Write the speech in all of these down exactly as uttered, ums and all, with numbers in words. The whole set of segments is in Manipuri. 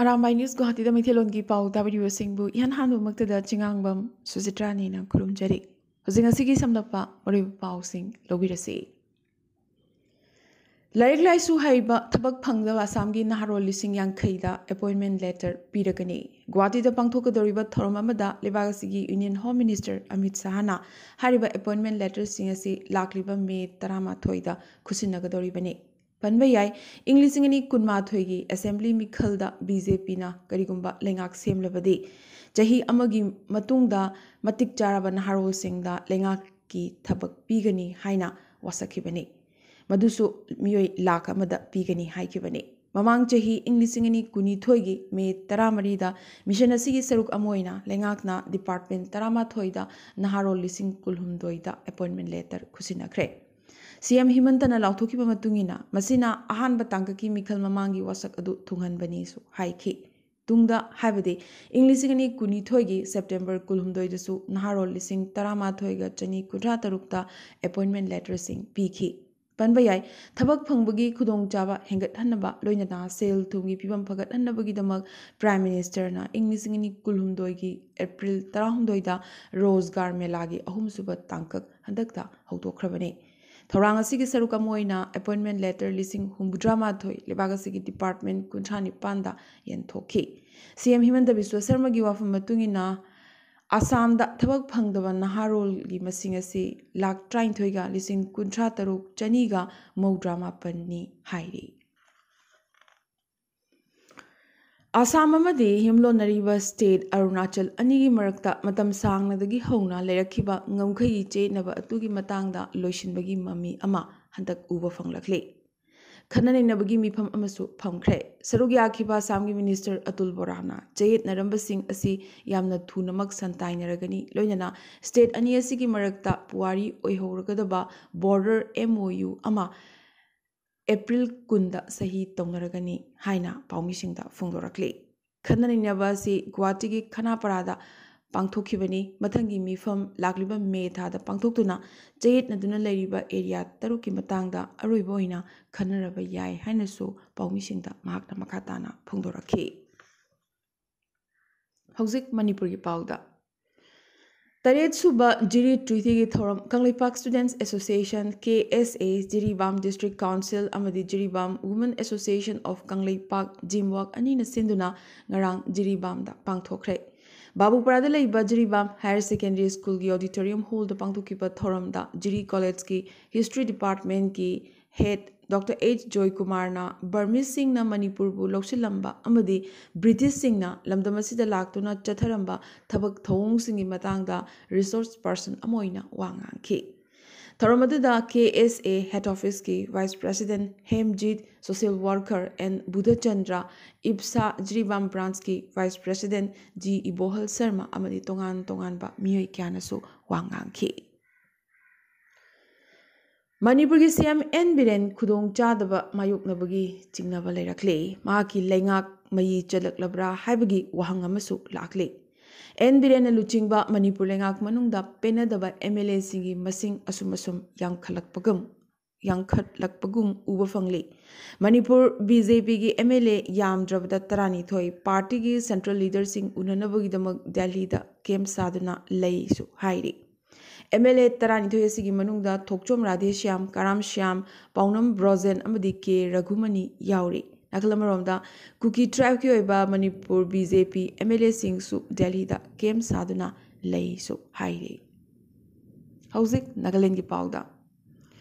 ꯑꯔꯥꯝꯕꯥꯏ ꯅ꯭ꯌꯨꯁ ꯒꯨꯋꯥꯍꯥꯇꯤꯗ ꯃꯩꯇꯩꯂꯣꯟꯒꯤ ꯄꯥꯎ ꯇꯥꯕꯤꯔꯤꯕꯁꯤꯡꯕꯨ ꯏꯍꯥꯟ ꯍꯥꯟꯕꯃꯛꯇꯗ ꯆꯤꯉꯥꯡꯕꯝ ꯁꯨꯖꯤꯇ꯭ꯔꯥꯅꯤꯅ ꯈꯨꯔꯨꯝꯖꯔꯤ꯫ ꯍꯧꯖꯤꯛ ꯉꯁꯤꯒꯤ ꯁꯝꯂꯞꯄ ꯃꯔꯨꯑꯣꯏꯕ ꯄꯥꯎꯁꯤꯡ ꯂꯧꯕꯤꯔꯁꯤ꯫ ꯂꯥꯏꯔꯤꯛ ꯂꯥꯏꯁꯨ ꯍꯩꯕ ꯊꯕꯛ ꯐꯪꯗꯕ ꯑꯁꯥꯝꯒꯤ ꯅꯍꯥꯔꯣꯜ ꯂꯤꯁꯤꯡ ꯌꯥꯡꯈꯩꯗ appointment letter ꯄꯤꯔꯒꯅꯤ꯫ ꯒꯨꯋꯥꯍꯥꯇꯤꯗ ꯄꯥꯡꯊꯣꯛꯀꯗꯧꯔꯤꯕ ꯊꯧꯔꯝ ꯑꯃꯗ ꯂꯩꯕꯥꯛ ꯑꯁꯤꯒꯤ Union Home Minister ꯑꯃꯤꯠ ꯁꯍꯥꯅ ꯍꯥꯏꯔꯤꯕ appointment letterꯁꯤꯡ ꯑꯁꯤ ꯂꯥꯛꯂꯤꯕ ꯃꯦ ꯇꯔꯥꯃꯥꯊꯣꯏꯗ ꯈꯨꯠꯁꯤꯟꯅꯒꯗꯧꯔꯤꯕꯅꯤ꯫ ꯄꯟꯕ ꯌꯥꯏ, ꯏꯪ ꯂꯤꯁꯤꯡ ꯑꯅꯤ ꯀꯨꯟꯃꯥꯊꯣꯏꯒꯤ assembly ꯃꯤꯈꯜꯗ BJPꯅ ꯀꯔꯤꯒꯨꯝꯕ ꯂꯩꯉꯥꯛ ꯁꯦꯝꯂꯕꯗꯤ, ꯆꯍꯤ ꯑꯃꯒꯤ ꯃꯇꯨꯡꯗ ꯃꯇꯤꯛ ꯆꯥꯔꯕ ꯅꯍꯥꯔꯣꯜꯁꯤꯡꯗ ꯂꯩꯉꯥꯛꯀꯤ ꯊꯕꯛ ꯄꯤꯒꯅꯤ ꯍꯥꯏꯅ ꯋꯥꯁꯛꯈꯤꯕꯅꯤ꯫ ꯃꯗꯨꯁꯨ ꯃꯤꯑꯣꯏ ꯂꯥꯈ ꯑꯃꯗ ꯄꯤꯒꯅꯤ ꯍꯥꯏꯈꯤꯕꯅꯤ꯫ ꯃꯃꯥꯡ ꯆꯍꯤ ꯏꯪ ꯂꯤꯁꯤꯡ ꯑꯅꯤ ꯀꯨꯟꯅꯤꯊꯣꯏꯒꯤ ꯃꯦ ꯇꯔꯥꯃꯔꯤꯗ mission ꯑꯁꯤꯒꯤ ꯁꯔꯨꯛ ꯑꯃ ꯑꯣꯏꯅ ꯂꯩꯉꯥꯛꯅ department ꯇꯔꯥꯃꯥꯊꯣꯏꯗ ꯅꯍꯥꯔꯣꯜ ꯂꯤꯁꯤꯡ ꯀꯨꯟꯍꯨꯝꯗꯣꯏꯗ appointment letter ꯈꯨꯠꯁꯤꯟꯅꯈ꯭ꯔꯦ꯫ CM ꯍꯤꯃꯟꯇꯅ ꯂꯥꯎꯊꯣꯛꯈꯤꯕ ꯃꯇꯨꯡ ꯏꯟꯅ, ꯃꯁꯤꯅ ꯑꯍꯥꯟꯕ ꯇꯥꯡꯀꯛꯀꯤ ꯃꯤꯈꯜ ꯃꯃꯥꯡꯒꯤ ꯋꯥꯁꯛ ꯑꯗꯨ ꯊꯨꯡꯍꯟꯕꯅꯤꯁꯨ ꯍꯥꯏꯈꯤ꯫ ꯇꯨꯡꯗ, ꯍꯥꯏꯕꯗꯤ ꯏꯪ ꯂꯤꯁꯤꯡ ꯑꯅꯤ ꯀꯨꯟꯅꯤꯊꯣꯏꯒꯤ September ꯀꯨꯟꯍꯨꯝꯗꯣꯏꯗꯁꯨ ꯅꯍꯥꯔꯣꯜ ꯂꯤꯁꯤꯡ ꯇꯔꯥꯃꯥꯊꯣꯏꯒ ꯆꯅꯤ ꯀꯨꯟꯊ꯭ꯔꯥ ꯇꯔꯨꯛꯇ appointment letterꯁꯤꯡ ꯄꯤꯈꯤ꯫ ꯄꯟꯕ ꯌꯥꯏ, ꯊꯕꯛ ꯐꯪꯕꯒꯤ ꯈꯨꯗꯣꯡꯆꯥꯕ ꯍꯦꯟꯒꯠꯍꯟꯅꯕ, ꯂꯣꯏꯅꯅ ꯁꯦꯜ ꯊꯨꯝꯒꯤ ꯐꯤꯕꯝ ꯐꯒꯠꯍꯟꯅꯕꯒꯤꯗꯃꯛ Prime Ministerꯅ ꯏꯪ ꯂꯤꯁꯤꯡ ꯑꯅꯤ ꯀꯨꯟꯍꯨꯝꯗꯣꯏꯒꯤ April ꯇꯔꯥꯍꯨꯝꯗꯣꯏꯗ ꯔꯣꯖꯒꯥꯔ ꯃꯦꯂꯥꯒꯤ ꯑꯍꯨꯝꯁꯨꯕ ꯇꯥꯡꯀꯛ ꯍꯟꯗꯛꯇ ꯍꯧꯗꯣꯛꯈ꯭ꯔꯕꯅꯤ꯫ ꯊꯧꯔꯥꯡ ꯑꯁꯤꯒꯤ ꯁꯔꯨꯛ ꯑꯃ ꯑꯣꯏꯅ appointment letter ꯂꯤꯁꯤꯡ ꯍꯨꯝꯐꯨꯇꯔꯥ ꯃꯥꯊꯣꯏ ꯂꯩꯕꯥꯛ ꯑꯁꯤꯒꯤ department ꯀꯨꯟꯊ꯭ꯔꯥ ꯅꯤꯄꯥꯟꯗ ꯌꯦꯟꯊꯣꯛꯈꯤ꯫ CM ꯍꯤꯃꯟꯇ ꯕꯤꯁ꯭ꯋ ꯁꯔꯃꯒꯤ ꯋꯥꯐꯝ ꯃꯇꯨꯡ ꯏꯟꯅ, ꯑꯁꯥꯝꯗ ꯊꯕꯛ ꯐꯪꯗꯕ ꯅꯍꯥꯔꯣꯜꯒꯤ ꯃꯁꯤꯡ ꯑꯁꯤ ꯂꯥꯈ ꯇꯔꯥꯅꯤꯊꯣꯏꯒ ꯂꯤꯁꯤꯡ ꯀꯨꯟꯊ꯭ꯔꯥ ꯇꯔꯨꯛ ꯆꯅꯤꯒ ꯃꯧꯗ꯭ꯔꯥ ꯃꯥꯄꯟꯅꯤ ꯍꯥꯏꯔꯤ꯫ ꯑꯁꯥꯝ ꯑꯃꯗꯤ ꯌꯨꯝꯂꯣꯟꯅꯔꯤꯕ state ꯑꯔꯨꯅꯥꯆꯜ ꯑꯅꯤꯒꯤ ꯃꯔꯛꯇ ꯃꯇꯝ ꯁꯥꯡꯅꯗꯒꯤ ꯍꯧꯅ ꯂꯩꯔꯛꯈꯤꯕ ꯉꯝꯈꯩꯒꯤ ꯆꯌꯦꯠꯅꯕ ꯑꯗꯨꯒꯤ ꯃꯇꯥꯡꯗ ꯂꯣꯏꯁꯤꯟꯕꯒꯤ ꯃꯃꯤ ꯑꯃ ꯍꯟꯗꯛ ꯎꯕ ꯐꯪꯂꯛꯂꯤ꯫ ꯈꯟꯅ ꯅꯩꯅꯕꯒꯤ ꯃꯤꯐꯝ ꯑꯃꯁꯨ ꯐꯝꯈ꯭ꯔꯦ꯫ ꯁꯔꯨꯛ ꯌꯥꯈꯤꯕ ꯑꯁꯥꯝꯒꯤ minister ꯑꯇꯨꯜ ꯕꯣꯔꯥꯅ ꯆꯌꯦꯠꯅꯔꯝꯕꯁꯤꯡ ꯑꯁꯤ ꯌꯥꯝꯅ ꯊꯨꯅꯃꯛ ꯁꯟꯇꯥꯏꯅꯔꯒꯅꯤ, ꯂꯣꯏꯅꯅ state ꯑꯅꯤ ꯑꯁꯤꯒꯤ ꯃꯔꯛꯇ ꯄꯨꯋꯥꯔꯤ ꯑꯣꯏꯍꯧꯔꯒꯗꯕ border MOU ꯑꯃ April ꯀꯨꯟꯗ ꯁꯍꯤ ꯇꯧꯅꯔꯒꯅꯤ ꯍꯥꯏꯅ ꯄꯥꯎꯃꯤꯁꯤꯡꯗ ꯐꯣꯡꯗꯣꯔꯛꯂꯤ꯫ ꯈꯟꯅ ꯅꯩꯅꯕ ꯑꯁꯤ ꯒꯨꯋꯥꯍꯥꯇꯤꯒꯤ ꯈꯅꯥꯄꯥꯔꯥꯗ ꯄꯥꯡꯊꯣꯛꯈꯤꯕꯅꯤ꯫ ꯃꯊꯪꯒꯤ ꯃꯤꯐꯝ ꯂꯥꯛꯂꯤꯕ ꯃꯦ ꯊꯥꯗ ꯄꯥꯡꯊꯣꯛꯇꯨꯅ ꯆꯌꯦꯠꯅꯗꯨꯅ ꯂꯩꯔꯤꯕ area ꯇꯔꯨꯛꯀꯤ ꯃꯇꯥꯡꯗ ꯑꯔꯣꯏꯕ ꯑꯣꯏꯅ ꯈꯟꯅꯔꯕ ꯌꯥꯏ ꯍꯥꯏꯅꯁꯨ ꯄꯥꯎꯃꯤꯁꯤꯡꯗ ꯃꯍꯥꯛꯅ ꯃꯈꯥ ꯇꯥꯅ ꯐꯣꯡꯗꯣꯔꯛꯈꯤ꯫ ꯍꯧꯖꯤꯛ ꯃꯅꯤꯄꯨꯔꯒꯤ ꯄꯥꯎꯗ꯫ ꯇꯔꯦꯠ ꯁꯨꯕ ꯖꯤꯔꯤ ꯇ꯭ꯔꯤꯇꯤꯒꯤ ꯊꯧꯔꯝ Kangleipak Students Association, K S A, Jiribam District Council ꯑꯃꯗꯤ Jiribam Women Association of Kangleipak, ꯖꯤꯝꯋꯥꯛ ꯑꯅꯤꯅ ꯁꯤꯟꯗꯨꯅ ꯉꯔꯥꯡ ꯖꯤꯔꯤꯕꯥꯝꯗ ꯄꯥꯡꯊꯣꯛꯈ꯭ꯔꯦ꯫ ꯕꯥꯕꯨꯄꯥꯔꯥꯗ ꯂꯩꯕ ꯖꯤꯔꯤꯕꯥꯝ Higher Secondary Schoolꯒꯤ auditorium hallꯗ ꯄꯥꯡꯊꯣꯛꯈꯤꯕ ꯊꯧꯔꯝꯗ ꯖꯤꯔꯤ Collegeꯀꯤ History Departmentꯀꯤ Head Doctor H ꯖꯣꯏꯀꯨꯃꯥꯔꯅ ꯕꯔꯃꯤꯁꯁꯤꯡꯅ ꯃꯅꯤꯄꯨꯔꯕꯨ ꯂꯧꯁꯤꯜꯂꯝꯕ ꯑꯃꯗꯤ ꯕ꯭ꯔꯤꯇꯤꯁꯁꯤꯡꯅ ꯂꯝꯗꯝ ꯑꯁꯤꯗ ꯂꯥꯛꯇꯨꯅ ꯆꯠꯊꯔꯝꯕ ꯊꯕꯛ ꯊꯧꯑꯣꯡꯁꯤꯡꯒꯤ ꯃꯇꯥꯡꯗ resource person ꯑꯃ ꯑꯣꯏꯅ ꯋꯥ ꯉꯥꯡꯈꯤ꯫ ꯊꯧꯔꯝ ꯑꯗꯨꯗ K S A Head Officeꯀꯤ Vice President Hemjit, Social Worker N Budhachandra, ꯏꯞꯁꯥ Jiribam Branchꯀꯤ Vice President G ꯏꯕꯣꯍꯜ Sharma ꯑꯃꯗꯤ ꯇꯣꯉꯥꯟ ꯇꯣꯉꯥꯟꯕ ꯃꯤꯑꯣꯏ ꯀꯌꯥꯅꯁꯨ ꯋꯥ ꯉꯥꯡꯈꯤ꯫ ꯃꯅꯤꯄꯨꯔꯒꯤ C M N ꯕꯤꯔꯦꯟ ꯈꯨꯗꯣꯡ ꯆꯥꯗꯕ ꯃꯥꯌꯣꯛꯅꯕꯒꯤ ꯆꯤꯡꯅꯕ ꯂꯩꯔꯛꯂꯦ꯫ ꯃꯍꯥꯛꯀꯤ ꯂꯩꯉꯥꯛ ꯃꯌꯤ ꯆꯠꯂꯛꯂꯕ꯭ꯔꯥ ꯍꯥꯏꯕꯒꯤ ꯋꯥꯍꯪ ꯑꯃꯁꯨ ꯂꯥꯛꯂꯤ꯫ ꯑꯦꯟ ꯕꯤꯔꯦꯟꯅ ꯂꯨꯆꯤꯡꯕ ꯃꯅꯤꯄꯨꯔ ꯂꯩꯉꯥꯛ ꯃꯅꯨꯡꯗ ꯄꯦꯟꯅꯗꯕ M L Aꯁꯤꯡꯒꯤ ꯃꯁꯤꯡ ꯑꯁꯨꯝ ꯑꯁꯨꯝ ꯌꯥꯝꯈꯠꯂꯛꯄꯒꯨꯝ, ꯌꯥꯡꯈꯠꯂꯛꯄꯒꯨꯝ ꯎꯕ ꯐꯪꯂꯤ꯫ Manipur B J Pꯒꯤ M L A ꯌꯥꯝꯗ꯭ꯔꯕꯗ ꯇꯔꯥꯅꯤꯊꯣꯏ partyꯒꯤ central leaderꯁꯤꯡ ꯎꯅꯅꯕꯒꯤꯗꯃꯛ ꯗꯦꯜꯍꯤꯗ camp ꯁꯥꯗꯨꯅ ꯂꯩꯁꯨ ꯍꯥꯏꯔꯤ꯫ M L A ꯇꯔꯥꯅꯤꯊꯣꯏ ꯑꯁꯤꯒꯤ ꯃꯅꯨꯡꯗ ꯊꯣꯛꯆꯣꯝ ꯔꯥꯙꯦꯁ꯭ꯌꯥꯝ, ꯀꯔꯥꯝ ꯁ꯭ꯌꯥꯝ, ꯄꯥꯎꯅꯝ ꯕ꯭ꯔꯣꯖꯦꯟ ꯑꯃꯗꯤ ꯀꯦ ꯔꯘꯨꯃꯅꯤ ꯌꯥꯎꯔꯤ꯫ ꯅꯥꯀꯜ ꯑꯃꯔꯣꯝꯗ ꯀꯨꯀꯤ tribeꯀꯤ ꯑꯣꯏꯕ Manipur B J P M L Aꯁꯤꯡꯁꯨ ꯗꯦꯜꯍꯤꯗ camp ꯁꯥꯗꯨꯅ ꯂꯩꯁꯨ ꯍꯥꯏꯔꯤ꯫ ꯍꯧꯖꯤꯛ ꯅꯥꯒꯥꯂꯦꯟꯒꯤ ꯄꯥꯎꯗ꯫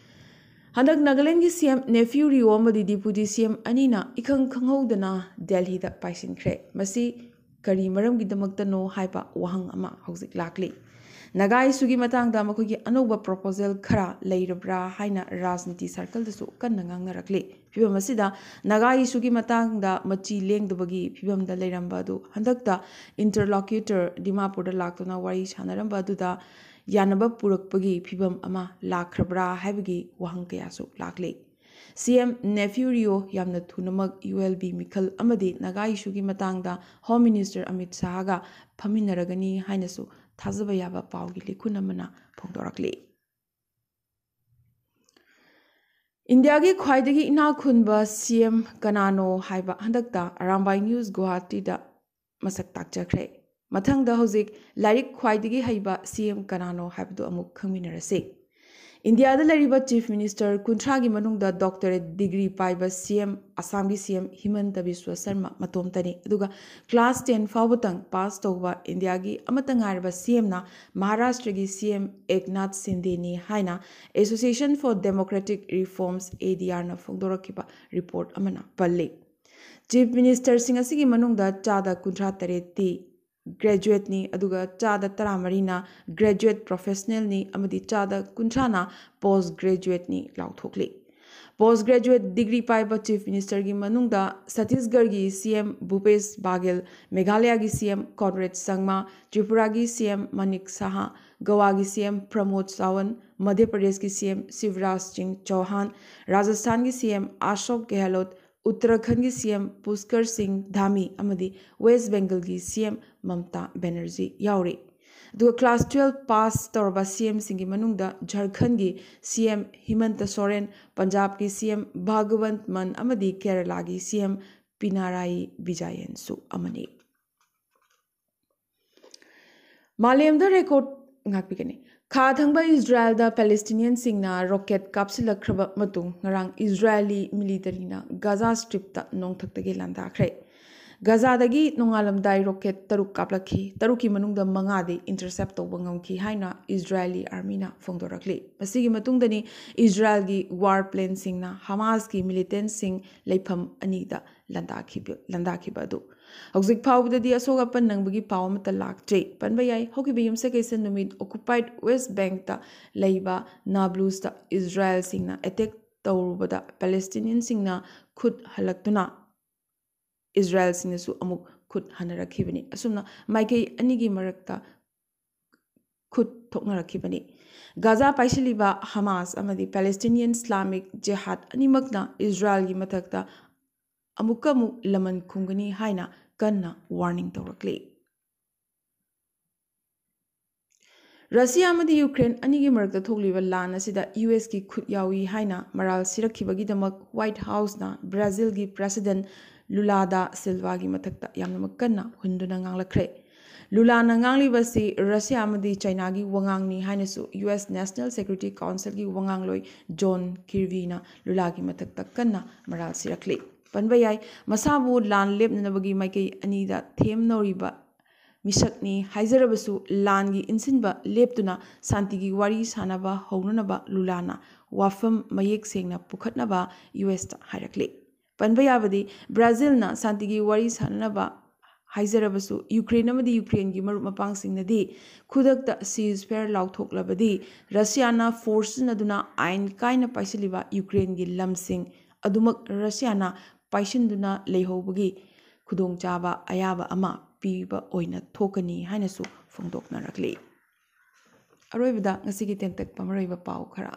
ꯍꯟꯗꯛ ꯅꯥꯒꯥꯂꯦꯟꯒꯤ C M Neiphiu Rio ꯑꯃꯗꯤ Deputy C M ꯑꯅꯤꯅ ꯏꯈꯪ ꯈꯪꯍꯧꯗꯅ ꯗꯦꯜꯍꯤꯗ ꯄꯥꯏꯁꯤꯟꯈ꯭ꯔꯦ꯫ ꯃꯁꯤ ꯀꯔꯤ ꯃꯔꯝꯒꯤꯗꯃꯛꯇꯅꯣ ꯍꯥꯏꯕ ꯋꯥꯍꯪ ꯑꯃ ꯍꯧꯖꯤꯛ ꯂꯥꯛꯂꯤ꯫ ꯅꯥꯒꯥ issueꯒꯤ ꯃꯇꯥꯡꯗ ꯃꯈꯣꯏꯒꯤ ꯑꯅꯧꯕ proposal ꯈꯔ ꯂꯩꯔꯕ꯭ꯔꯥ ꯍꯥꯏꯅ ꯔꯥꯖꯅꯤꯇꯤ circleꯗꯁꯨ ꯀꯟꯅ ꯉꯥꯡꯅꯔꯛꯂꯤ꯫ ꯐꯤꯚꯝ ꯑꯁꯤꯗ ꯅꯥꯒꯥ issueꯒꯤ ꯃꯇꯥꯡꯗ ꯃꯆꯤ ꯂꯦꯡꯗꯕꯒꯤ ꯐꯤꯚꯝꯗ ꯂꯩꯔꯝꯕ ꯑꯗꯨ ꯍꯟꯗꯛꯇ interlocutor ꯗꯤꯃꯥꯄꯨꯔꯗ ꯂꯥꯛꯇꯨꯅ ꯋꯥꯔꯤ ꯁꯥꯟꯅꯔꯝꯕ ꯑꯗꯨꯗ ꯌꯥꯅꯕ ꯄꯨꯔꯛꯄꯒꯤ ꯐꯤꯚꯝ ꯑꯃ ꯂꯥꯛꯈ꯭ꯔꯕ꯭ꯔꯥ ꯍꯥꯏꯕꯒꯤ ꯋꯥꯍꯪ ꯀꯌꯥꯁꯨ ꯂꯥꯛꯂꯤ꯫ C M Neiphiu Rio ꯌꯥꯝꯅ ꯊꯨꯅꯃꯛ U L B ꯃꯤꯈꯜ ꯑꯃꯗꯤ ꯅꯥꯒꯥ issueꯒꯤ ꯃꯇꯥꯡꯗ Home Minister ꯑꯃꯤꯠ ꯁꯥꯍꯒ ꯐꯝꯃꯤꯟꯅꯔꯒꯅꯤ ꯍꯥꯏꯅꯁꯨ ꯊꯥꯖꯕ ꯌꯥꯕ ꯄꯥꯎꯒꯤ ꯂꯤꯈꯨꯟ ꯑꯃꯅ ꯐꯣꯡꯗꯣꯔꯛꯂꯤ꯫ ꯏꯟꯗꯤꯌꯥꯒꯤ ꯈ꯭ꯋꯥꯏꯗꯒꯤ ꯏꯅꯥꯛ ꯈꯨꯟꯕ C M ꯀꯅꯥꯅꯣ ꯍꯥꯏꯕ ꯍꯟꯗꯛꯇ ꯑꯔꯥꯝꯕꯥꯏ News ꯒꯨꯋꯥꯍꯥꯇꯤꯗ ꯃꯁꯛ ꯇꯥꯛꯆꯈ꯭ꯔꯦ꯫ ꯃꯊꯪꯗ ꯍꯧꯖꯤꯛ ꯂꯥꯏꯔꯤꯛ ꯈ꯭ꯋꯥꯏꯗꯒꯤ ꯍꯩꯕ ꯁꯤ ꯑꯦꯝ ꯀꯅꯥꯅꯣ ꯍꯥꯏꯕꯗꯨ ꯑꯃꯨꯛ ꯈꯪꯃꯤꯟꯅꯔꯁꯤ꯫ ꯏꯟꯗꯤꯌꯥꯗ ꯂꯩꯔꯤꯕ ꯆꯤꯐ ꯃꯤꯅꯤꯁꯇꯔ ꯀꯨꯟꯊ꯭ꯔꯥꯒꯤ ꯃꯅꯨꯡꯗ ꯗꯣꯛꯇꯔꯦꯠ ꯗꯤꯒ꯭ꯔꯤ ꯄꯥꯏꯕ ꯁꯤ ꯑꯦꯝ ꯑꯁꯥꯝꯒꯤ ꯁꯤ ꯑꯦꯝ ꯍꯤꯃꯟꯇ ꯕꯤꯁ꯭ꯋ ꯁꯔꯃ ꯃꯇꯣꯝꯇꯅꯤ꯫ ꯑꯗꯨꯒ ꯀ꯭ꯂꯥꯁ ꯇꯦꯟ ꯐꯥꯎꯕꯇꯪ ꯄꯥꯁ ꯇꯧꯕ ꯏꯟꯗꯤꯌꯥꯒꯤ ꯑꯃꯠꯇ ꯉꯥꯏꯔꯕ ꯁꯤ ꯑꯦꯝꯅ ꯃꯍꯥꯔꯥꯁꯇ꯭ꯔꯒꯤ ꯁꯤ ꯑꯦꯝ ꯑꯦꯛꯅꯥꯊ ꯁꯤꯟꯗꯦꯅꯤ ꯍꯥꯏꯅ Association for Democratic Reforms, A D ꯑꯥꯔꯅ ꯐꯣꯡꯗꯣꯔꯛꯈꯤꯕ ꯔꯤꯄꯣꯔꯠ ꯑꯃꯅ ꯄꯜꯂꯤ꯫ ꯆꯤꯐ ꯃꯤꯅꯤꯁꯇꯔꯁꯤꯡ ꯑꯁꯤꯒꯤ ꯃꯅꯨꯡꯗ ꯆꯥꯗ ꯀꯨꯟꯊ꯭ꯔꯥ ꯇꯔꯦꯠꯇꯤ ꯒ꯭ꯔꯦꯖꯨꯋꯦꯠꯅꯤ, ꯑꯗꯨꯒ ꯆꯥꯗ ꯇꯔꯥꯃꯔꯤꯅ ꯒ꯭ꯔꯦꯖꯨꯋꯦꯠ ꯄ꯭ꯔꯣꯐꯦꯁꯅꯦꯜꯅꯤ ꯑꯃꯗꯤ ꯆꯥꯗ ꯀꯨꯟꯊ꯭ꯔꯥꯅ ꯄꯣꯁ ꯒ꯭ꯔꯦꯖꯨꯋꯦꯠꯅꯤ ꯂꯥꯎꯊꯣꯛꯂꯤ꯫ ꯄꯣꯁ ꯒ꯭ꯔꯦꯖꯨꯋꯦꯠ ꯗꯤꯒ꯭ꯔꯤ ꯄꯥꯏꯕ ꯆꯤꯐ ꯃꯤꯅꯤꯁꯇꯔꯒꯤ ꯃꯅꯨꯡꯗ ꯁꯇꯤꯁꯒꯔꯒꯤ ꯁꯤ ꯑꯦꯝ ꯚꯨꯄꯦꯁ ꯕꯥꯒꯦꯜ, ꯃꯦꯘꯥꯂꯌꯥꯒꯤ ꯁꯤ ꯑꯦꯝ ꯀꯣꯟꯔꯦꯗ ꯁꯪꯃꯥ, ꯇ꯭ꯔꯤꯄꯨꯔꯥꯒꯤ ꯁꯤ ꯑꯦꯝ ꯃꯅꯤꯛ ꯁꯍꯥ, ꯒꯋꯥꯒꯤ ꯁꯤ ꯑꯦꯝ ꯄ꯭ꯔꯃꯣꯗ ꯁꯥꯋꯟ, ꯃꯙ꯭ꯌ ꯄ꯭ꯔꯗꯦꯁꯀꯤ ꯁꯤ ꯑꯦꯝ ꯁꯤꯕꯔꯥꯖ ꯁꯤꯡ ꯆꯧꯍꯥꯟ, ꯔꯥꯖꯁꯊꯥꯟꯒꯤ ꯁꯤ ꯑꯦꯝ ꯑꯁꯣꯛ ꯒꯦꯍꯂꯣꯠ, ꯎꯠꯇꯔꯥꯈꯟꯒꯤ ꯁꯤ ꯑꯦꯝ ꯄꯨꯁꯀꯔ ꯁꯤꯡ ꯙꯥꯃꯤ ꯑꯃꯗꯤ ꯋꯦꯁ ꯕꯦꯡꯒꯜꯒꯤ ꯁꯤ ꯑꯦꯝ ꯃꯝꯇꯥ ꯕꯦꯅꯔꯖꯤ ꯌꯥꯎꯔꯤ꯫ ꯑꯗꯨꯒ ꯀ꯭ꯂꯥꯁ ꯇꯨꯋꯦꯜꯐ ꯄꯥꯁ ꯇꯧꯔꯕ ꯁꯤ ꯑꯦꯝꯁꯤꯡꯒꯤ ꯃꯅꯨꯡꯗ ꯖꯔꯈꯟꯒꯤ ꯁꯤ ꯑꯦꯝ ꯍꯤꯃꯟꯇ ꯁꯣꯔꯦꯟ, ꯄꯟꯖꯥꯕꯀꯤ ꯁꯤ ꯑꯦꯝ ꯚꯒꯋꯟꯠ ꯃꯟ ꯑꯃꯗꯤ ꯀꯦꯔꯂꯥꯒꯤ ꯁꯤ ꯑꯦꯝ ꯄꯤꯅꯥꯔꯥꯌꯤ ꯕꯤꯖꯌꯟꯁꯨ ꯑꯃꯅꯤ꯫ ꯃꯥꯂꯦꯝꯗ ꯔꯦꯀꯣꯔꯗ ꯉꯥꯛꯄꯤꯒꯅꯤ꯫ ꯈꯥ ꯊꯪꯕ ꯏꯖꯔꯥꯌꯦꯜꯗ ꯄꯦꯂꯦꯁꯇꯤꯅꯤꯌꯟꯁꯤꯡꯅ ꯔꯣꯀꯦꯠ ꯀꯥꯞꯁꯤꯜꯂꯛꯈ꯭ꯔꯕ ꯃꯇꯨꯡ ꯉꯔꯥꯡ ꯏꯖꯔꯥꯌꯦꯂꯤ ꯃꯤꯂꯤꯇꯔꯤꯅ ꯒꯥꯖꯥ ꯁ꯭ꯇ꯭ꯔꯤꯞꯇ ꯅꯣꯡꯊꯛꯇꯒꯤ ꯂꯥꯟꯗꯥꯈ꯭ꯔꯦ꯫ ꯒꯥꯖꯥꯗꯒꯤ ꯅꯣꯡꯉꯥꯜꯂꯝꯗꯥꯏ ꯔꯣꯀꯦꯠ ꯇꯔꯨꯛ ꯀꯥꯞꯂꯛꯈꯤ꯫ ꯇꯔꯨꯛꯀꯤ ꯃꯅꯨꯡꯗ ꯃꯉꯥꯗꯤ ꯏꯟꯇꯔꯁꯦꯞ ꯇꯧꯕ ꯉꯝꯈꯤ ꯍꯥꯏꯅ ꯏꯖꯔꯥꯌꯦꯂꯤ ꯑꯥꯔꯃꯤꯅ ꯐꯣꯡꯗꯣꯔꯛꯂꯤ꯫ ꯃꯁꯤꯒꯤ ꯃꯇꯨꯡꯗꯅꯤ ꯏꯖꯔꯥꯌꯦꯜꯒꯤ ꯋꯥꯔ ꯄ꯭ꯂꯦꯟꯁꯤꯡꯅ ꯍꯃꯥꯁꯀꯤ ꯃꯤꯂꯤꯇꯦꯟꯠꯁꯤꯡ ꯂꯩꯐꯝ ꯑꯅꯤꯗ ꯂꯥꯟꯗꯥꯈꯤꯕ, ꯂꯥꯟꯗꯥꯈꯤꯕ ꯑꯗꯨ꯫ ꯍꯧꯖꯤꯛ ꯐꯥꯎꯕꯗꯗꯤ ꯑꯁꯣꯛ ꯑꯄꯟ ꯅꯪꯕꯒꯤ ꯄꯥꯎ ꯑꯃꯠꯇ ꯂꯥꯛꯇ꯭ꯔꯤ꯫ ꯄꯟꯕ ꯌꯥꯏ, ꯍꯧꯈꯤꯕ ꯌꯨꯝꯁꯀꯩꯁ ꯅꯨꯃꯤꯠ ꯑꯣꯀꯨꯄꯥꯏꯗ ꯋꯦꯁ ꯕꯦꯡꯛꯇ ꯂꯩꯕ ꯅꯥꯕ꯭ꯂꯨꯁꯇ ꯏꯖꯔꯥꯌꯦꯜꯁꯤꯡꯅ ꯑꯦꯇꯦꯛ ꯇꯧꯔꯨꯕꯗ ꯄꯦꯂꯦꯁꯇꯤꯅꯤꯌꯟꯁꯤꯡꯅ ꯈꯨꯠ ꯍꯜꯂꯛꯇꯨꯅ ꯏꯖꯔꯥꯌꯦꯜꯁꯤꯡꯅꯁꯨ ꯑꯃꯨꯛ ꯈꯨꯠ ꯍꯟꯅꯔꯛꯈꯤꯕꯅꯤ꯫ ꯑꯁꯨꯝꯅ ꯃꯥꯏꯀꯩ ꯑꯅꯤꯒꯤ ꯃꯔꯛꯇ ꯈꯨꯠ ꯊꯣꯛꯅꯔꯛꯈꯤꯕꯅꯤ꯫ ꯒꯥꯖꯥ ꯄꯥꯏꯁꯤꯜꯂꯤꯕ ꯍꯃꯥꯁ ꯑꯃꯗꯤ ꯄꯦꯂꯦꯁꯇꯤꯅꯤꯌꯟ ꯏꯁꯂꯥꯃꯤꯛ ꯖꯤꯍꯥꯗ ꯑꯅꯤꯃꯛꯅ ꯏꯖꯔꯥꯌꯦꯜꯒꯤ ꯃꯊꯛꯇ ꯑꯃꯨꯛꯀ ꯑꯃꯨꯛ ꯂꯃꯟ ꯈꯨꯝꯒꯅꯤ ꯍꯥꯏꯅ ꯀꯟꯅ ꯋꯥꯔꯅꯤꯡ ꯇꯧꯔꯛꯂꯤ꯫ ꯔꯁꯤꯌꯥ ꯑꯃꯗꯤ ꯌꯨꯀ꯭ꯔꯦꯟ ꯑꯅꯤꯒꯤ ꯃꯔꯛꯇ ꯊꯣꯛꯂꯤꯕ ꯂꯥꯟ ꯑꯁꯤꯗ ꯌꯨ ꯑꯦꯁꯀꯤ ꯈꯨꯠ ꯌꯥꯎꯏ ꯍꯥꯏꯅ ꯃꯔꯥꯜ ꯁꯤꯔꯛꯈꯤꯕꯒꯤꯗꯃꯛ ꯋꯥꯏꯠ ꯍꯥꯎꯁꯅ ꯕ꯭ꯔꯥꯖꯤꯜꯒꯤ ꯄ꯭ꯔꯦꯁꯤꯗꯦꯟꯠ ꯂꯨꯂꯥ ꯗꯥ ꯁꯤꯜꯚꯥꯒꯤ ꯃꯊꯛꯇ ꯌꯥꯝꯅꯃꯛ ꯀꯟꯅ ꯍꯨꯟꯗꯨꯅ ꯉꯥꯡꯂꯛꯈ꯭ꯔꯦ꯫ ꯂꯨꯂꯥꯅ ꯉꯥꯡꯂꯤꯕꯁꯤ ꯔꯁꯤꯌꯥ ꯑꯃꯗꯤ ꯆꯥꯏꯅꯥꯒꯤ ꯋꯥꯉꯥꯡꯅꯤ ꯍꯥꯏꯅꯁꯨ ꯌꯨ ꯑꯦꯁ National Security Councilꯒꯤ ꯋꯥꯉꯥꯡꯂꯣꯏ ꯖꯣꯟ ꯀꯤꯔꯕꯤꯅ ꯂꯨꯂꯥꯒꯤ ꯃꯊꯛꯇ ꯀꯟꯅ ꯃꯔꯥꯜ ꯁꯤꯔꯛꯂꯤ꯫ ꯄꯟꯕ ꯌꯥꯏ, ꯃꯁꯥꯕꯨ ꯂꯥꯟ ꯂꯦꯞꯅꯅꯕꯒꯤ ꯃꯥꯏꯀꯩ ꯑꯅꯤꯗ ꯊꯦꯝꯅꯧꯔꯤꯕ ꯃꯤꯁꯛꯅꯤ ꯍꯥꯏꯖꯔꯕꯁꯨ, ꯂꯥꯟꯒꯤ ꯏꯟꯁꯤꯟꯕ ꯂꯦꯞꯇꯨꯅ ꯁꯥꯟꯇꯤꯒꯤ ꯋꯥꯔꯤ ꯁꯥꯅꯕ ꯍꯧꯅꯅꯕ ꯂꯨꯂꯥꯅ ꯋꯥꯐꯝ ꯃꯌꯦꯛ ꯁꯦꯡꯅ ꯄꯨꯈꯠꯅꯕ ꯌꯨ ꯑꯦꯁꯇ ꯍꯥꯏꯔꯛꯂꯤ꯫ ꯄꯟꯕ ꯌꯥꯕꯗꯤ, ꯕ꯭ꯔꯥꯖꯤꯜꯅ ꯁꯥꯟꯇꯤꯒꯤ ꯋꯥꯔꯤ ꯁꯥꯅꯅꯕ ꯍꯥꯏꯖꯔꯕꯁꯨ, ꯌꯨꯀ꯭ꯔꯦꯟ ꯑꯃꯗꯤ ꯌꯨꯀ꯭ꯔꯦꯟꯒꯤ ꯃꯔꯨꯞ ꯃꯄꯥꯡꯁꯤꯡꯅꯗꯤ ꯈꯨꯗꯛꯇ ceasefire ꯂꯥꯎꯊꯣꯛꯂꯕꯗꯤ, ꯔꯁꯤꯌꯥꯅ force ꯁꯤꯖꯤꯟꯅꯗꯨꯅ ꯑꯥꯏꯟ ꯀꯥꯏꯅ ꯄꯥꯏꯁꯤꯜꯂꯤꯕ ꯌꯨꯀ꯭ꯔꯦꯟꯒꯤ ꯂꯝꯁꯤꯡ ꯑꯗꯨꯃꯛ ꯔꯁꯤꯌꯥꯅ ꯄꯥꯏꯁꯤꯟꯗꯨꯅ ꯂꯩꯍꯧꯕꯒꯤ ꯈꯨꯗꯣꯡꯆꯥꯕ ꯑꯌꯥꯕ ꯑꯃ ꯄꯤꯕ ꯑꯣꯏꯅ ꯊꯣꯛꯀꯅꯤ ꯍꯥꯏꯅꯁꯨ ꯐꯣꯡꯗꯣꯛꯅꯔꯛꯂꯤ꯫ ꯑꯔꯣꯏꯕꯗ ꯉꯁꯤꯒꯤ ꯇꯦꯟꯇꯛꯄ ꯃꯔꯨꯑꯣꯏꯕ ꯄꯥꯎ ꯈꯔ꯫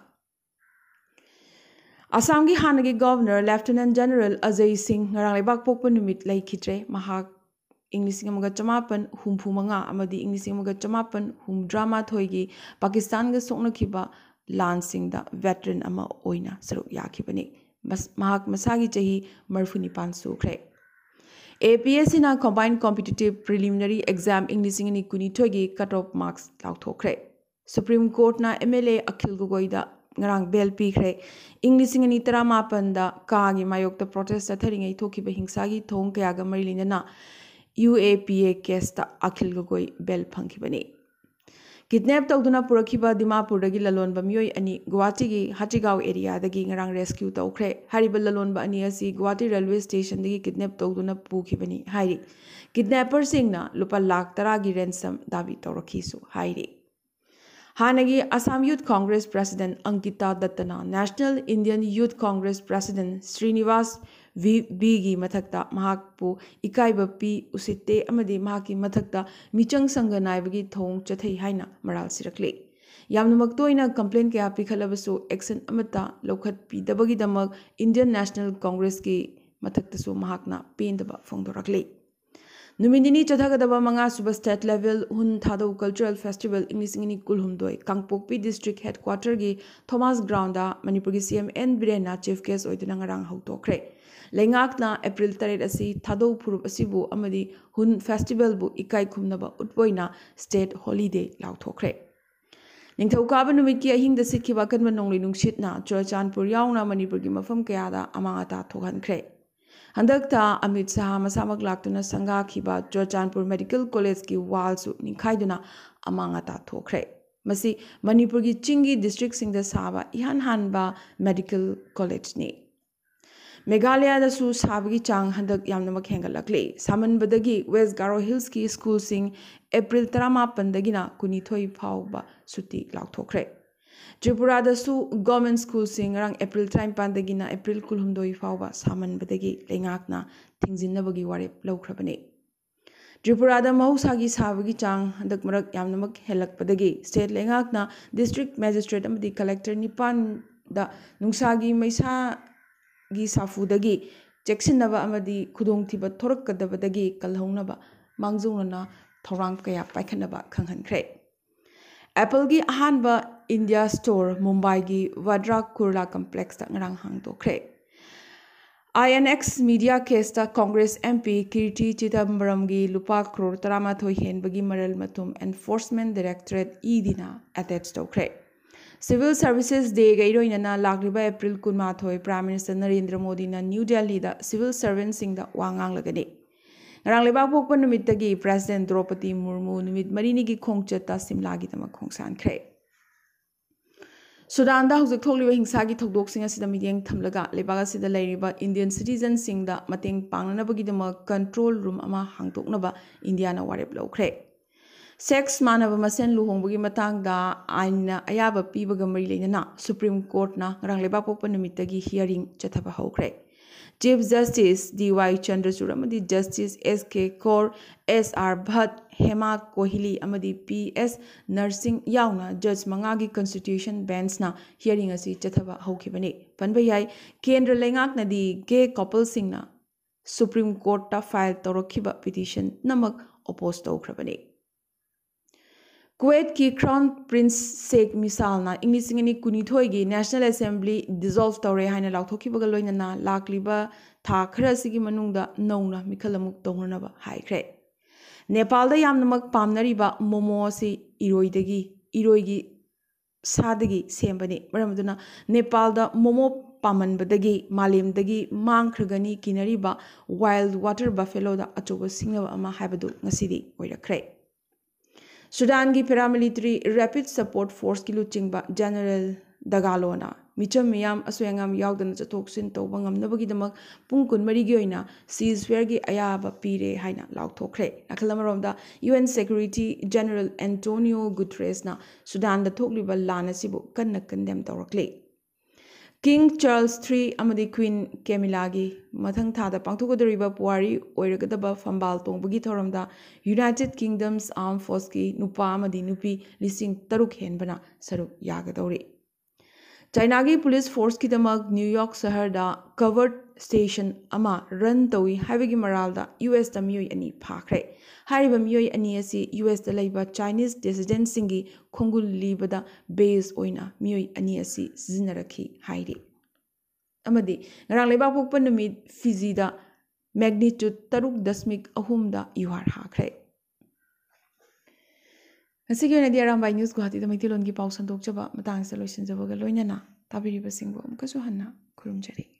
ꯑꯁꯥꯝꯒꯤ ꯍꯥꯟꯅꯒꯤ Governor Lieutenant General ꯑꯖꯌ ꯁꯤꯡ ꯉꯔꯥꯡ ꯂꯩꯕꯥꯛ ꯄꯣꯛꯄ ꯅꯨꯃꯤꯠ ꯂꯩꯈꯤꯗ꯭ꯔꯦ꯫ ꯃꯍꯥꯛ ꯏꯪ ꯂꯤꯁꯤꯡ ꯑꯃꯒ ꯆꯃꯥꯄꯟ ꯍꯨꯝꯐꯨ ꯃꯉꯥ ꯑꯃꯗꯤ ꯏꯪ ꯂꯤꯁꯤꯡ ꯑꯃꯒ ꯆꯃꯥꯄꯟ ꯍꯨꯝꯐꯨꯇꯔꯥ ꯃꯥꯊꯣꯏꯒꯤ ꯄꯥꯀꯤꯁꯇꯥꯟꯒ ꯁꯣꯛꯅꯈꯤꯕ ꯂꯥꯟꯁꯤꯡꯗ veteran ꯑꯃ ꯑꯣꯏꯅ ꯁꯔꯨꯛ ꯌꯥꯈꯤꯕꯅꯤ꯫ ꯃꯁ-, ꯃꯍꯥꯛ ꯃꯁꯥꯒꯤ ꯆꯍꯤ ꯃꯔꯤꯐꯨ ꯅꯤꯄꯥꯟ ꯁꯨꯈ꯭ꯔꯦ꯫ ꯑꯦ ꯄꯤ ꯑꯦꯁ ꯁꯤꯅ Combined Competitive Preliminary Exam ꯏꯪ ꯂꯤꯁꯤꯡ ꯑꯅꯤ ꯀꯨꯟꯅꯤꯊꯣꯏꯒꯤ cut off marks ꯂꯥꯎꯊꯣꯛꯈ꯭ꯔꯦ꯫ Supreme Courtꯅ M L A ꯑꯈꯤꯜ ꯒꯣꯒꯣꯏꯗ ꯉꯔꯥꯡ bail ꯄꯤꯈ꯭ꯔꯦ꯫ ꯏꯪ ꯂꯤꯁꯤꯡ ꯑꯅꯤ ꯇꯔꯥꯃꯥꯄꯟꯗ ꯀꯥꯒꯤ ꯃꯥꯌꯣꯛꯇ protest ꯆꯠꯊꯔꯤꯉꯩ ꯊꯣꯛꯈꯤꯕ ꯍꯤꯡꯁꯥꯒꯤ ꯊꯧꯑꯣꯡ ꯀꯌꯥꯒ ꯃꯔꯤ ꯂꯩꯅꯅ U A P A case ꯇ ꯑꯈꯤꯜ ꯒꯣꯒꯣꯏ bail ꯐꯪꯈꯤꯕꯅꯤ꯫ Kidnap ꯇꯧꯗꯨꯅ ꯄꯨꯔꯛꯈꯤꯕ ꯗꯤꯃꯥꯄꯨꯔꯗꯒꯤ ꯂꯂꯣꯟꯕ ꯃꯤꯑꯣꯏ ꯑꯅꯤ ꯒꯨꯋꯥꯍꯥꯇꯤꯒꯤ ꯍꯥꯇꯤꯒꯥꯎ area ꯗꯒꯤ ꯉꯔꯥꯡ rescue ꯇꯧꯈ꯭ꯔꯦ꯫ ꯍꯥꯏꯔꯤꯕ ꯂꯂꯣꯟꯕ ꯑꯅꯤ ꯑꯁꯤ ꯒꯨꯋꯥꯍꯥꯇꯤ railway station ꯗꯒꯤ kidnap ꯇꯧꯗꯨꯅ ꯄꯨꯈꯤꯕꯅꯤ ꯍꯥꯏꯔꯤ꯫ Kidnapper ꯁꯤꯡꯅ ꯂꯨꯄꯥ ꯂꯥꯈ ꯇꯔꯥꯒꯤ ransom ꯗꯥꯕꯤ ꯇꯧꯔꯛꯈꯤꯁꯨ ꯍꯥꯏꯔꯤ꯫ ꯍꯥꯟꯅꯒꯤ Assam Youth Congress President Ankita ꯗꯠꯇꯅ National Indian Youth Congress President Srinivas V ꯕꯤꯒꯤ ꯃꯊꯛꯇ ꯃꯍꯥꯛꯄꯨ ꯏꯀꯥꯏꯕ ꯄꯤ ꯎꯁꯤꯠꯇꯦ ꯑꯃꯗꯤ ꯃꯍꯥꯛꯀꯤ ꯃꯊꯛꯇ ꯃꯤꯆꯪ ꯁꯪꯒ ꯅꯥꯏꯕꯒꯤ ꯊꯧꯑꯣꯡ ꯆꯠꯊꯩ ꯍꯥꯏꯅ ꯃꯔꯥꯜ ꯁꯤꯔꯛꯂꯤ꯫ ꯌꯥꯝꯅꯃꯛ ꯇꯣꯏꯅ complaint ꯀꯌꯥ ꯄꯤꯈꯠꯂꯕꯁꯨ action ꯑꯃꯠꯇ ꯂꯧꯈꯠꯄꯤꯗꯕꯒꯤꯗꯃꯛ Indian National Congress ꯀꯤ ꯃꯊꯛꯇꯁꯨ ꯃꯍꯥꯛꯅ ꯄꯦꯟꯗꯕ ꯐꯣꯡꯗꯣꯔꯛꯂꯤ꯫ ꯅꯨꯃꯤꯠ ꯅꯤꯅꯤ ꯆꯠꯊꯒꯗꯕ ꯃꯉꯥꯁꯨꯕ State Level ꯍꯨꯟ ꯊꯥꯗꯧ Cultural Festival ꯏꯪ ꯂꯤꯁꯤꯡ ꯑꯅꯤ ꯀꯨꯟꯍꯨꯝꯗꯣꯏ ꯀꯥꯡꯄꯣꯛꯄꯤ District Headquarter ꯒꯤ Thomas Ground ꯗ ꯃꯅꯤꯄꯨꯔꯒꯤ C M N ꯕꯤꯔꯦꯟꯅ chief guest ꯑꯣꯏꯗꯨꯅ ꯉꯔꯥꯡ ꯍꯧꯗꯣꯛꯈ꯭ꯔꯦ꯫ ꯂꯩꯉꯥꯛꯅ ꯑꯦꯄ꯭ꯔꯤꯜ ꯇꯔꯦꯠ ꯑꯁꯤ ꯊꯥꯗꯧ ꯐꯨꯔꯨꯞ ꯑꯁꯤꯕꯨ ꯑꯃꯗꯤ ꯍꯨꯟ ꯐꯦꯁꯇꯤꯚꯦꯜꯕꯨ ꯏꯀꯥꯏ ꯈꯨꯝꯅꯕ ꯎꯠꯄ ꯑꯣꯏꯅ ꯁ꯭ꯇꯦꯠ ꯍꯣꯂꯤꯗꯦ ꯂꯥꯎꯊꯣꯛꯈ꯭ꯔꯦ꯫ ꯅꯤꯡꯊꯧꯀꯥꯕ ꯅꯨꯃꯤꯠꯀꯤ ꯑꯍꯤꯡꯗ ꯁꯤꯠꯈꯤꯕ ꯑꯀꯟꯕ ꯅꯣꯡꯂꯩ ꯅꯨꯡꯁꯤꯠꯅ ꯆꯨꯔꯆꯥꯟꯄꯨꯔ ꯌꯥꯎꯅ ꯃꯅꯤꯄꯨꯔꯒꯤ ꯃꯐꯝ ꯀꯌꯥꯗ ꯑꯃꯥꯡ ꯑꯇꯥ ꯊꯣꯛꯍꯟꯈ꯭ꯔꯦ꯫ ꯍꯟꯗꯛ ꯊꯥ ꯑꯃꯤꯠ ꯁꯍꯥ ꯃꯁꯥꯃꯛ ꯂꯥꯛꯇꯨꯅ ꯁꯪꯒꯥꯈꯤꯕ ꯆꯨꯔꯆꯥꯟꯄꯨꯔ ꯃꯦꯗꯤꯀꯦꯜ ꯀꯣꯂꯦꯖꯀꯤ ꯋꯥꯜꯁꯨ ꯅꯤꯡꯈꯥꯏꯗꯨꯅ ꯑꯃꯥꯡ ꯑꯇꯥ ꯊꯣꯛꯈ꯭ꯔꯦ꯫ ꯃꯁꯤ ꯃꯅꯤꯄꯨꯔꯒꯤ ꯆꯤꯡꯒꯤ ꯗꯤꯁꯇ꯭ꯔꯤꯛꯁꯤꯡꯗ ꯁꯥꯕ ꯏꯍꯥꯟ ꯍꯥꯟꯕ ꯃꯦꯗꯤꯀꯦꯜ ꯀꯣꯂꯦꯖꯅꯤ꯫ ꯃꯦꯘꯥꯂꯌꯥꯗꯁꯨ ꯁꯥꯕꯒꯤ ꯆꯥꯡ ꯍꯟꯗꯛ ꯌꯥꯝꯅꯃꯛ ꯍꯦꯟꯒꯠꯂꯛꯂꯤ꯫ ꯁꯥꯃꯟꯕꯗꯒꯤ ꯋꯦꯁ ꯒꯥꯔꯣ ꯍꯤꯜꯁꯀꯤ ꯁ꯭ꯀꯨꯜꯁꯤꯡ ꯑꯦꯄ꯭ꯔꯤꯜ ꯇꯔꯥꯃꯥꯄꯟꯗꯒꯤꯅ ꯀꯨꯟꯅꯤꯊꯣꯏ ꯐꯥꯎꯕ ꯁꯨꯇꯤ ꯂꯥꯎꯊꯣꯛꯈ꯭ꯔꯦ꯫ ꯇ꯭ꯔꯤꯄꯨꯔꯥꯗꯁꯨ ꯒꯣꯔꯃꯦꯟ ꯁ꯭ꯀꯨꯜꯁꯤꯡ ꯉꯔꯥꯡ ꯑꯦꯄ꯭ꯔꯤꯜ ꯇꯔꯥꯅꯤꯄꯥꯟꯗꯒꯤꯅ ꯑꯦꯄ꯭ꯔꯤꯜ ꯀꯨꯟꯍꯨꯝꯗꯣꯏ ꯐꯥꯎꯕ ꯁꯥꯃꯟꯕꯗꯒꯤ ꯂꯩꯉꯥꯛꯅ ꯊꯤꯡꯖꯤꯟꯅꯕꯒꯤ ꯋꯥꯔꯦꯞ ꯂꯧꯈ꯭ꯔꯕꯅꯤ꯫ ꯇ꯭ꯔꯤꯄꯨꯔꯥꯗ ꯃꯍꯧꯁꯥꯒꯤ ꯁꯥꯕꯒꯤ ꯆꯥꯡ ꯍꯟꯗꯛ ꯃꯔꯛ ꯌꯥꯝꯅꯃꯛ ꯍꯦꯜꯂꯛꯄꯗꯒꯤ ꯁ꯭ꯇꯦꯠ ꯂꯩꯉꯥꯛꯅ ꯗꯤꯁꯇ꯭ꯔꯤꯛ ꯃꯦꯖꯤꯁꯇ꯭ꯔꯦꯠ ꯑꯃꯗꯤ ꯀꯂꯦꯛꯇꯔ ꯅꯤꯄꯥꯟꯗ ꯅꯨꯡꯁꯥꯒꯤ ꯃꯩꯁꯥꯒꯤ ꯁꯥꯐꯨꯗꯒꯤ ꯆꯦꯛꯁꯤꯟꯅꯕ ꯑꯃꯗꯤ ꯈꯨꯗꯣꯡꯊꯤꯕ ꯊꯣꯔꯛꯀꯗꯕꯗꯒꯤ ꯀꯜꯍꯧꯅꯕ ꯃꯥꯡꯖꯧꯅꯅ ꯊꯧꯔꯥꯡ ꯀꯌꯥ ꯄꯥꯏꯈꯠꯅꯕ ꯈꯪꯍꯟꯈ꯭ꯔꯦ꯫ ꯑꯦꯄꯜꯒꯤ ꯑꯍꯥꯟꯕ ꯏꯟꯗꯤꯌꯥ ꯁ꯭ꯇꯣꯔ ꯃꯨꯝꯕꯥꯏꯒꯤ ꯋꯥꯗ꯭ꯔꯥ ꯀꯨꯔꯂꯥ ꯀꯝꯄ꯭ꯂꯦꯛꯁꯇ ꯉꯔꯥꯡ ꯍꯥꯡꯗꯣꯛꯈ꯭ꯔꯦ꯫ ꯑꯥꯏ ꯑꯦꯟ ꯑꯦꯛꯁ ꯃꯤꯗꯤꯌꯥ ꯀꯦꯁꯇ ꯀꯣꯡꯒ꯭ꯔꯦꯁ ꯑꯦꯝ ꯄꯤ ꯀꯤꯔꯇꯤ ꯆꯤꯗꯝꯕꯔꯝꯒꯤ ꯂꯨꯄꯥ ꯀ꯭ꯔꯣꯔ ꯇꯔꯥꯃꯥꯊꯣꯏ ꯍꯦꯟꯕꯒꯤ ꯃꯔꯜ ꯃꯊꯨꯝ ꯑꯦꯟꯐꯣꯔꯁꯃꯦꯟ ꯗꯥꯏꯔꯦꯛꯇꯣꯔꯦꯠ ꯏ ꯗꯤꯅ ꯑꯦꯇꯦꯆ ꯇꯧꯈ꯭ꯔꯦ꯫ ꯁꯤꯚꯤꯜ ꯁꯔꯚꯤꯁꯦꯁ ꯗꯦꯒ ꯏꯔꯣꯏꯅꯅ ꯂꯥꯛꯂꯤꯕ ꯑꯦꯄ꯭ꯔꯤꯜ ꯀꯨꯟꯃꯥꯊꯣꯏ ꯄ꯭ꯔꯥꯏꯝ ꯃꯤꯅꯤꯁꯇꯔ ꯅꯔꯦꯟꯗ꯭ꯔ ꯃꯣꯗꯤꯅ ꯅ꯭ꯌꯨ ꯗꯦꯜꯂꯤꯗ ꯁꯤꯚꯤꯜ ꯁꯔꯚꯦꯟꯁꯤꯡꯗ ꯋꯥ ꯉꯥꯡꯂꯒꯅꯤ꯫ ꯉꯔꯥꯡ ꯂꯩꯕꯥꯛ ꯄꯣꯛꯄ ꯅꯨꯃꯤꯠꯇꯒꯤ ꯄ꯭ꯔꯦꯁꯤꯗꯦꯟ ꯗ꯭ꯔꯧꯄꯗꯤ ꯃꯨꯔꯃꯨ ꯅꯨꯃꯤꯠ ꯃꯔꯤꯅꯤꯒꯤ ꯈꯣꯡꯆꯠꯇ ꯁꯤꯝꯂꯥꯒꯤꯗꯃꯛ ꯈꯣꯡꯁꯥꯟꯈ꯭ꯔꯦ꯫ ꯁꯨꯗꯥꯟꯗ ꯍꯧꯖꯤꯛ ꯊꯣꯛꯂꯤꯕ ꯍꯤꯡꯁꯥꯒꯤ ꯊꯧꯗꯣꯛꯁꯤꯡ ꯑꯁꯤꯗ ꯃꯤꯠꯌꯦꯡ ꯊꯝꯂꯒ ꯂꯩꯕꯥꯛ ꯑꯁꯤꯗ ꯂꯩꯔꯤꯕ ꯏꯟꯗꯤꯌꯟ ꯁꯤꯇꯤꯖꯟꯁꯤꯡꯗ ꯃꯇꯦꯡ ꯄꯥꯡꯅꯅꯕꯒꯤꯗꯃꯛ ꯀꯟꯇ꯭ꯔꯣꯜ ꯔꯨꯝ ꯑꯃ ꯍꯥꯡꯗꯣꯛꯅꯕ ꯏꯟꯗꯤꯌꯥꯅ ꯋꯥꯔꯦꯞ ꯂꯧꯈ꯭ꯔꯦ꯫ ꯁꯦꯛꯁ ꯃꯥꯟꯅꯕ ꯃꯁꯦꯟ ꯂꯨꯍꯣꯡꯕꯒꯤ ꯃꯇꯥꯡꯗ ꯑꯥꯏꯟꯅ ꯑꯌꯥꯕ ꯄꯤꯕꯒ ꯃꯔꯤ ꯂꯩꯅꯅ ꯁꯨꯄ꯭ꯔꯤꯝ ꯀꯣꯔꯠꯅ ꯉꯔꯥꯡ ꯂꯩꯕꯥꯛ ꯄꯣꯛꯄ ꯅꯨꯃꯤꯠꯇꯒꯤ ꯍꯤꯌꯔꯤꯡ ꯆꯠꯊꯕ ꯍꯧꯈ꯭ꯔꯦ꯫ ꯆꯤꯐ ꯖꯁꯇꯤꯁ ꯗꯤ ꯋꯥꯏ ꯆꯟꯗ꯭ꯔꯆꯨꯗ ꯑꯃꯗꯤ ꯖꯁꯇꯤꯁ ꯑꯦꯁ ꯀꯦ ꯀꯧꯔ, ꯑꯦꯁ ꯑꯥꯔ ꯚꯠ, ꯍꯦꯃꯥ ꯀꯣꯍꯤꯂꯤ ꯑꯃꯗꯤ ꯄꯤ ꯑꯦꯁ ꯅꯔꯁꯤꯡ ꯌꯥꯎꯅ ꯖꯖ ꯃꯉꯥꯒꯤ ꯀꯟꯁꯇꯤꯇ꯭ꯌꯨꯁꯟ ꯕꯦꯟꯁꯅ ꯍꯤꯌꯔꯤꯡ ꯑꯁꯤ ꯆꯠꯊꯕ ꯍꯧꯈꯤꯕꯅꯤ꯫ ꯄꯟꯕ ꯌꯥꯏ, ꯀꯦꯟꯗ꯭ꯔ ꯂꯩꯉꯥꯛꯅꯗꯤ ꯒꯦ ꯀꯣꯄꯜꯁꯤꯡꯅ ꯁꯨꯄ꯭ꯔꯤꯝ ꯀꯣꯔꯠꯇ ꯐꯥꯏꯜ ꯇꯧꯔꯛꯈꯤꯕ ꯄꯤꯇꯤꯁꯟ ꯄꯨꯝꯅꯃꯛ ꯑꯣꯄꯣꯖ ꯇꯧꯈ꯭ꯔꯕꯅꯤ꯫ ꯀꯨꯋꯦꯠꯀꯤ Crown Prince Sheikh ꯃꯤꯁꯥꯜꯅ ꯏꯪ ꯂꯤꯁꯤꯡ ꯑꯅꯤ ꯀꯨꯟꯅꯤꯊꯣꯏꯒꯤ National Assembly dissolve ꯇꯧꯔꯦ ꯍꯥꯏꯅ ꯂꯥꯎꯊꯣꯛꯈꯤꯕꯒ ꯂꯣꯏꯅꯅ ꯂꯥꯛꯂꯤꯕ ꯊꯥ ꯈꯔ ꯑꯁꯤꯒꯤ ꯃꯅꯨꯡꯗ ꯅꯧꯅ ꯃꯤꯈꯜ ꯑꯃꯨꯛ ꯇꯧꯅꯅꯕ ꯍꯥꯏꯈ꯭ꯔꯦ꯫ ꯅꯦꯄꯥꯜꯗ ꯌꯥꯝꯅꯃꯛ ꯄꯥꯝꯅꯔꯤꯕ ꯃꯣꯃꯣ ꯑꯁꯤ ꯏꯔꯣꯏꯗꯒꯤ ꯏꯔꯣꯏꯒꯤ ꯁꯥꯗꯒꯤ ꯁꯦꯝꯕꯅꯤ꯫ ꯃꯔꯝ ꯑꯗꯨꯅ ꯅꯦꯄꯥꯜꯗ ꯃꯣꯃꯣ ꯄꯥꯝꯃꯟꯕꯗꯒꯤ ꯃꯥꯂꯦꯝꯗꯒꯤ ꯃꯥꯡꯈ꯭ꯔꯒꯅꯤ ꯀꯤꯅꯔꯤꯕ wild water buffaloꯗ ꯑꯆꯧꯕ ꯁꯤꯡꯅꯕ ꯑꯃ ꯍꯥꯏꯕꯗꯨ ꯉꯁꯤꯗꯤ ꯑꯣꯏꯔꯛꯈ꯭ꯔꯦ꯫ ꯁꯨꯗꯥꯟꯒꯤ paramilitary Rapid Support Forceꯀꯤ ꯂꯨꯆꯤꯡꯕ General Dagaloꯅ ꯃꯤꯆꯝ ꯃꯤꯌꯥꯝ ꯑꯁꯣꯏ ꯑꯉꯥꯝ ꯌꯥꯎꯗꯅ ꯆꯠꯊꯣꯛ ꯆꯠꯁꯤꯟ ꯇꯧꯕ ꯉꯝꯅꯕꯒꯤꯗꯃꯛ ꯄꯨꯡ ꯀꯨꯟꯃꯔꯤꯒꯤ ꯑꯣꯏꯅ ceasefireꯒꯤ ꯑꯌꯥꯕ ꯄꯤꯔꯦ ꯍꯥꯏꯅ ꯂꯥꯎꯊꯣꯛꯈ꯭ꯔꯦ꯫ ꯅꯥꯀꯜ ꯑꯃꯔꯣꯝꯗ UN Secretary General Antonio Guterresꯅ ꯁꯨꯗꯥꯟꯗ ꯊꯣꯛꯂꯤꯕ ꯂꯥꯟ ꯑꯁꯤꯕꯨ ꯀꯟꯅ condemn ꯇꯧꯔꯛꯂꯤ꯫ King Charles three ꯑꯃꯗꯤ Queen Camillaꯒꯤ ꯃꯊꯪ ꯊꯥꯗ ꯄꯥꯡꯊꯣꯛꯀꯗꯧꯔꯤꯕ ꯄꯨꯋꯥꯔꯤ ꯑꯣꯏꯔꯒꯗꯕ ꯐꯝꯕꯥꯜ ꯇꯣꯡꯕꯒꯤ ꯊꯧꯔꯝꯗ United Kingdom's Armed Forceꯀꯤ ꯅꯨꯄꯥ ꯑꯃꯗꯤ ꯅꯨꯄꯤ ꯂꯤꯁꯤꯡ ꯇꯔꯨꯛ ꯍꯦꯟꯕꯅ ꯁꯔꯨꯛ ꯌꯥꯒꯗꯧꯔꯤ꯫ ꯆꯥꯏꯅꯥꯒꯤ police forceꯀꯤꯗꯃꯛ ꯅ꯭ꯌꯨ ꯌꯣꯔꯛ ꯁꯍꯔꯗ covert station ꯑꯃ run ꯇꯧꯏ ꯍꯥꯏꯕꯒꯤ ꯃꯔꯥꯜꯗ USꯇ ꯃꯤꯑꯣꯏ ꯑꯅꯤ ꯐꯥꯈ꯭ꯔꯦ꯫ ꯍꯥꯏꯔꯤꯕ ꯃꯤꯑꯣꯏ ꯑꯅꯤ ꯑꯁꯤ USꯇ ꯂꯩꯕ Chineseꯁꯤꯡꯒꯤ ꯈꯣꯡꯒꯨꯜ ꯂꯤꯕꯗ base ꯑꯣꯏꯅ ꯃꯤꯑꯣꯏ ꯑꯅꯤ ꯑꯁꯤ ꯁꯤꯖꯤꯟꯅꯔꯛꯈꯤ ꯍꯥꯏꯔꯤ꯫ ꯑꯃꯗꯤ ꯉꯔꯥꯡ ꯂꯩꯕꯥꯛ ꯄꯣꯛꯄ ꯅꯨꯃꯤꯠ ꯐꯤꯖꯤꯗ magnitude ꯇꯔꯨꯛ ꯗꯁꯃꯤꯛ ꯑꯍꯨꯝꯗ ꯌꯨꯍꯥꯔ ꯍꯥꯈ꯭ꯔꯦ꯫ ꯉꯁꯤꯒꯤ ꯑꯣꯏꯅꯗꯤ ꯑꯔꯥꯝꯕꯥꯏ ꯅ꯭ꯌꯨꯁ ꯒꯨꯋꯥꯍꯥꯇꯤꯗ ꯃꯩꯇꯩꯂꯣꯟꯒꯤ ꯄꯥꯎ ꯁꯟꯗꯣꯛꯆꯕ ꯃꯇꯥꯡꯁꯤꯗ ꯂꯣꯏꯁꯤꯟꯖꯕꯒ ꯂꯣꯏꯅꯅ ꯇꯥꯕꯤꯔꯤꯕꯁꯤꯡꯕꯨ ꯑꯃꯨꯛꯀꯁꯨ ꯍꯟꯅ ꯈꯨꯔꯨꯝꯖꯔꯤ꯫